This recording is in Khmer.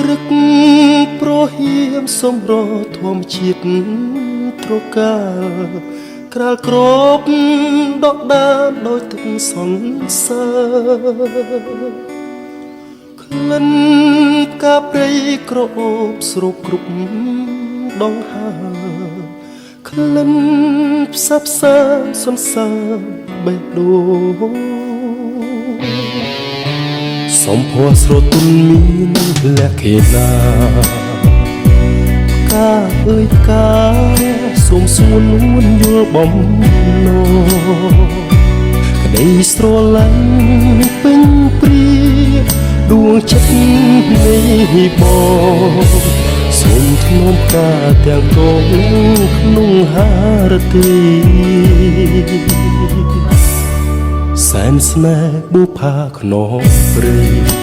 រឹកប្រហៀមសំរធម្មជាតិត្រកាលក្រាលក្របដកដាមដោយទឹកសង្សារ ក្លិនផ្កាព្រៃក្រអូបស្រូបគ្រប់ដងហើ ក្លិនផ្សះផ្សាសន្សាបេះដូង សំភ័សស្រទុនមានលក្ខេណា ផ្កាអើយផ្កា សូមស្ងួននួនយល់បំណង ក្តីស្រឡាញ់ពេញព្រាដួងចិត្តនៃបង សូមធ្នមផ្កាទាំងតងក្នុងហារទី សែនស្នេហ៍បុផាខ្នងព្រៃ។